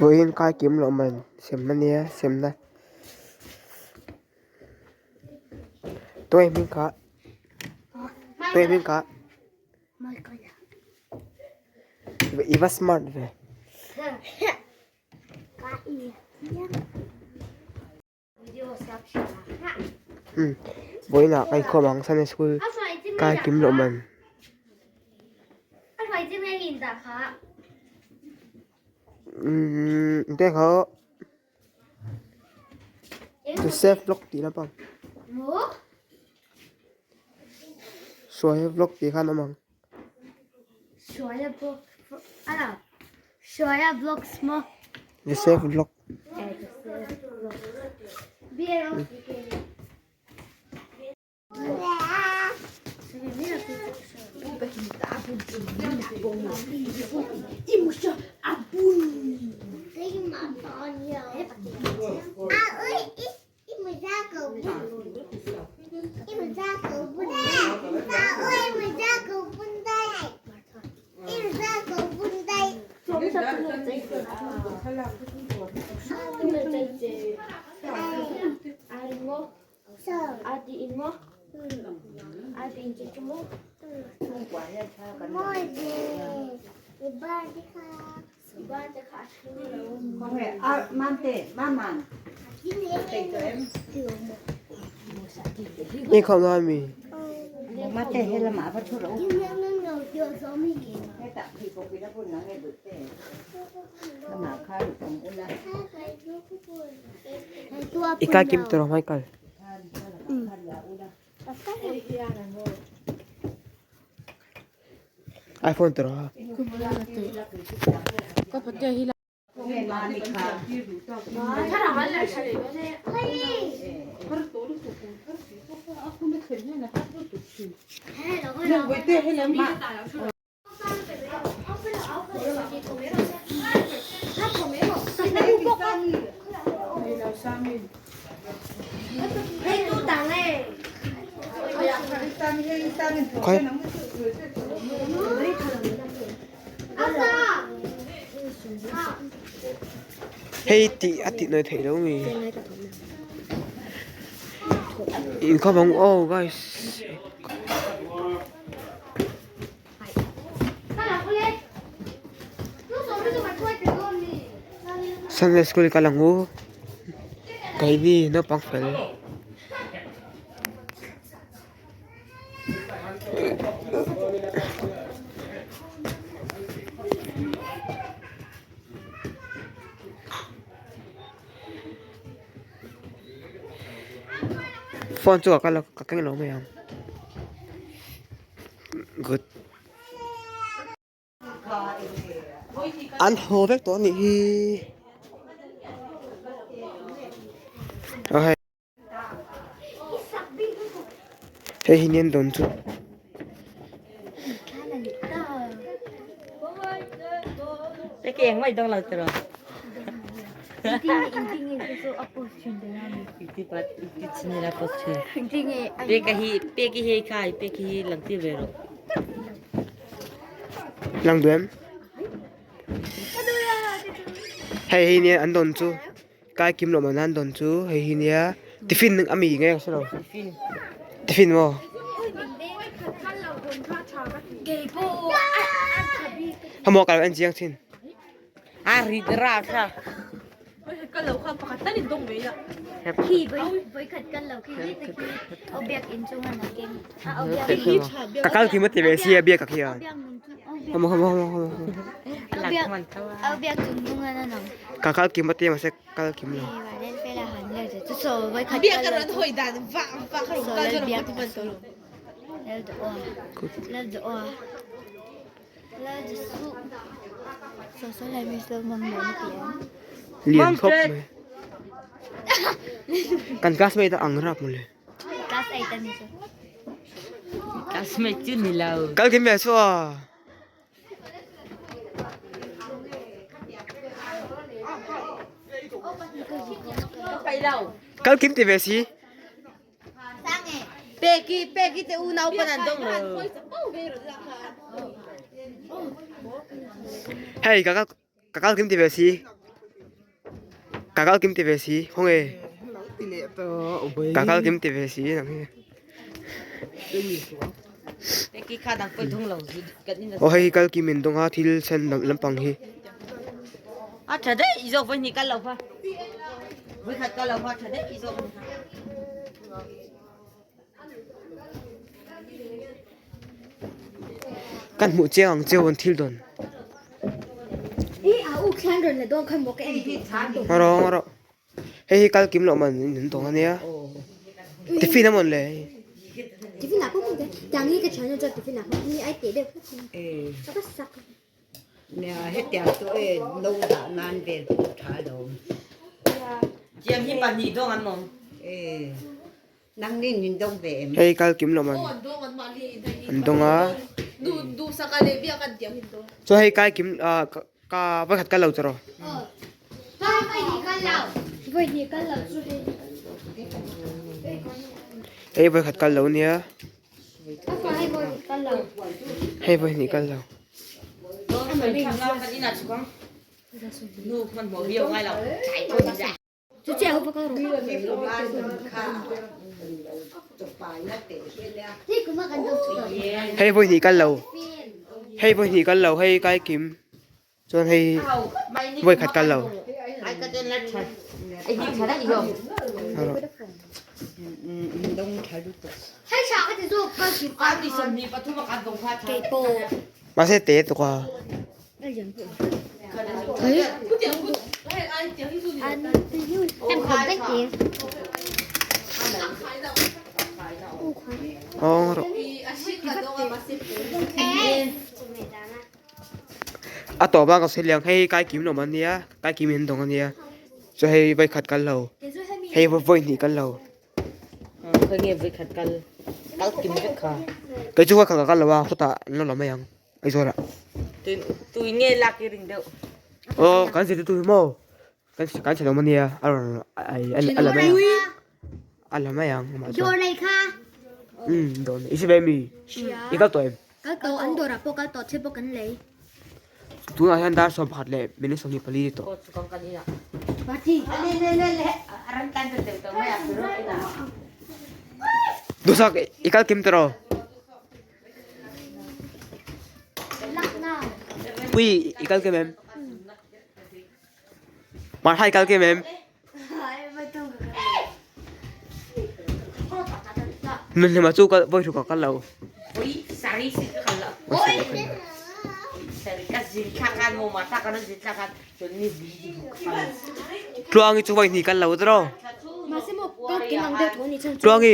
Vawiin kai kim loh man sem ania semna tuai hming kha tuai hming kha. I va smart ve. Vawiinah ka inkhawm ang Sunday school kai kim loh man. Umm te kha Joseph vlog tih lampang Hruaia vlog tih khan awm ang. Joseph vlog. Ni khawm na mi. I kai kim tawh hmai kal. iPhone tawh a. Khawi hei tih a tih nawi theih lo mi inkhawm ang aw guys. Sunday school kal ang u keini naupang fel phone chu ka ka keng lo mai ang. Good. An haw vek tawh anih hi. Aw hei. Hei hi nen dawn chu. Lang duh em? Hei hi nia an dawn chu kai kim loh man an dawn chu hei hi nia tiffin a mi nge ka hre lo tiffin maw hamaw ka lo en chiang thin. A rit ra kha. Ka kal kim a ti ve sia biak ka khian. Hamo hamo hamo hamo. Ka kal kim a ti mahse kal kim lo. Lian khawp mai kan classmate a ang rap mawle Classmate chu ni lo. Kal kim ve chu a. Kal kim ti ve si. Peki peki te unau pan an dong lo. Hei ka kal ka kal kim ti ve si. Ka kal kim ti ve si. Hong e. Ka kal kim ti ve si nang hi. Peki kha dang poi thung lo kan in. Oh hei kal kim in dong a thil sen lampang hi. A tha dei i zo voi ni kal lo pha. Voi khat kal lo pha tha dei i zo. Kan hmuh chiang ang cheu an thil dawn. Rawh rawh. Hei hi kal kim loh man in tawng ania. Tiffin a mawn le. Chiang hi pahnih dawng an awm. Hei kal kim loh man an dawng a. Chuan hei kai kim ka voikhat kal lo cheraw. Hei voikhat kal lo nia. Hei voi hnih kal lo. Hei voi hnih kal lo. Hei voi hnih kal lo. Hei kai kim. Chuan hei voi khat kal lo. Mahse te tuk a. A tawp a ka sawi liang hei kai kim lo man nia kai kim in dawng a nia chu hei vawikhat kal lo hei vawi hnih kal lo. Kei chu vawikhat ka kal lo a khawtah an lo la mai ang. Aizawl ah. Tui nge lak i ring deuh. Aw kan zirtirtu hi maw kan kan chhe lo a nia a rawn ai a la mai ang a la mai ang amah chuan. Dawr nei kha. Um dawr nei i hre ve mi i kal tawh em? Kal tawh an dawrah pawh kal tawh thil pawh kan lei. Tunah hian dar 14 leh minute 24 ni tawh. Duhsak i kal kim tawh rawh. Pui i kal kem em? Martha i kal kem em? Nunhlima chu kal vawi hruk a kal lo. Tluangi chu vawi hnih kal lo tiraw? Tluangi.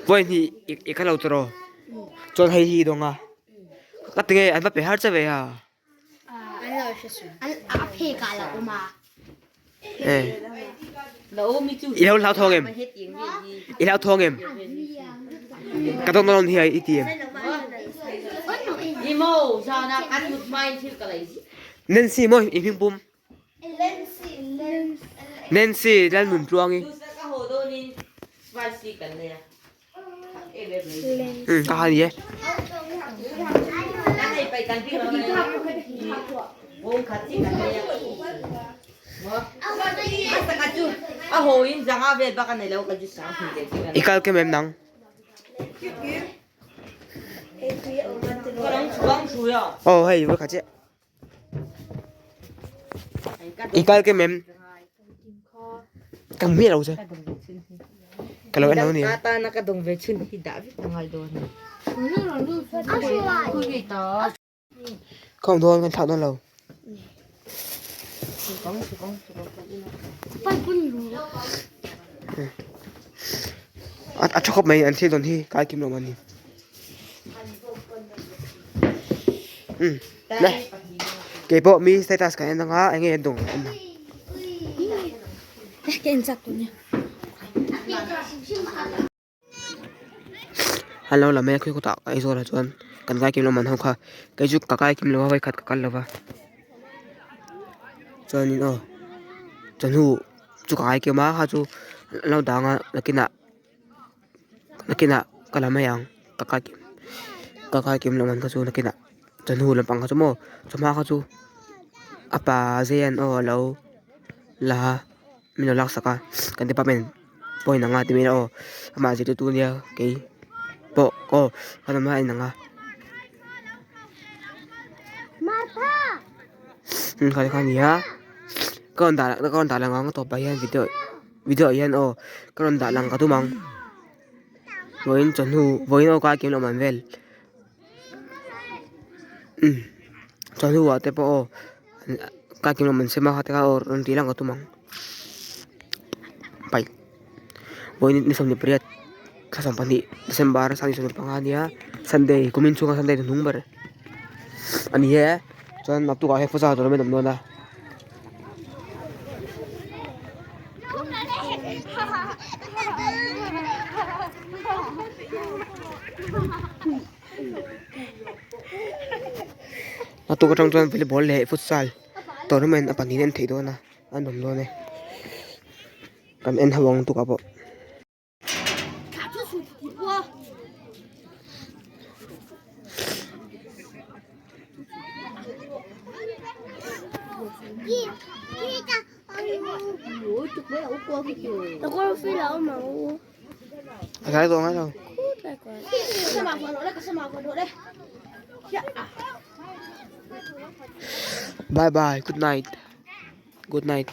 Vawi hnih i kal lo tiraw? Chuan hei hi dawng a. Ka ti nge an va pe har che ve a. I lo hlau thawng em? I hlau thawng em? Ka dawng nawn hi i ti em? Nancy maw i hming pum? Nancy Lalnuntluangi. Ka han i e. I kal kem em nang? Oh hei voi khat chiah. I kal kem em? Ka miah lo che. Ka lo en lo nia. Ka awm dawn kan thlak dawn lo. A tha khawp mai an thil dawn hi kai kim lo mah ni. Le keipawh mi status ka en anga enge an dawng en ang. Hello lam e khawi kawtah Aizawl ah chuan. kan kai kim lo man ho kha kei chu ka kai kim lo a vawikhat ka kal lo va chuanin aw chawhnu chu ka kai kim a kha chu an lo dang a nakinah nakinah ka la mai ang ka kai kim ka kai kim lo man kha chu nakinah chawhnu lampang kha chu maw chawhma kha chu a pa zai an aw a lo la a min lo laksak a kan department pawh in ang a ti mai aw amah zirtirtu ania kei pawh aw ka lam a in ang a kha kha a ni a ka rawn dah ka rawn dah lang ang tawpah hian video video ah hian aw ka rawn dah lang ka tum ang vawiin chawhnu vawiin aw kai kim lo man vel umm chawhnu ah te pawh aw kai kim lo man sem a kha te kha aw rawn tih lang ka tum ang paih vawiin ni 18 thla 12 December 2025 ania Sunday kumin chhunga Sunday hnuhnung ber a ni e chuan naktuk ah hian futsal tournament a awm dawn a. Naktuk atang chuan volleyball leh futsal tournament a pahnihin an theih dawn a an awm dawn e kan en ho ang tukah pawh. A zai zawng a lo. Bye bye good night good night.